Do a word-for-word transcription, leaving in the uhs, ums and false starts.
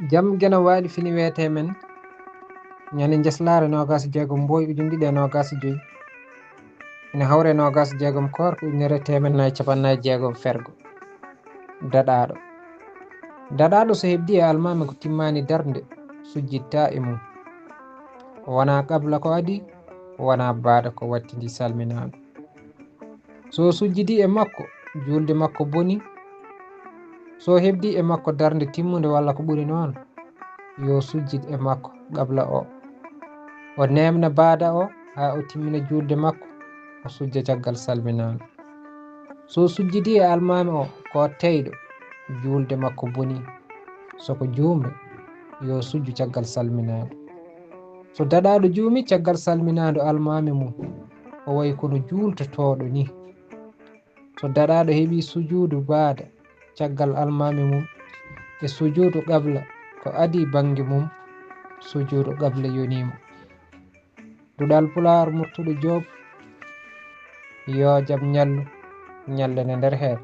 Jam geno waali fini weetee men. Ñande njeslaare noogaas e jeegom mboy ujundiɗe e noogaas e joy. Ina hawre noogaas e jeegom koor ko ujunere teemen nayi capannayi jeegom fergo. Daɗaaɗo. Daɗaaɗo so heɓdi e almaami ko timmaani darnde, sujjittaa e mum. O wonaa qabla ko adii, o wonaa baada ko wattidi salminaaɗo. So sujjidi e makko, juulde makko boni. So heɓdi e makko darnde timmunde walla ko ɓuri noon, yo sujjid e makko qabla o. O neemna baada o haa o timmina juulde makko, o sujja caggal salminaandu. So sujjidi e almaami o ko teyɗo, juulde makko boni. So ko juumre, yo sujju caggal salminaandu. So daɗaaɗo juumi caggal salminaandu almaami mum, o wayi kono juultotooɗo ni. So daɗaaɗo heɓi sujuudu baada caggal almaami mum e sujuudu qabla ko adii bannge mum, sujuudu qabla yoniima. Duɗal Pulaar Murtuɗo Joob, yo jam ñallu, ñallene nder heen.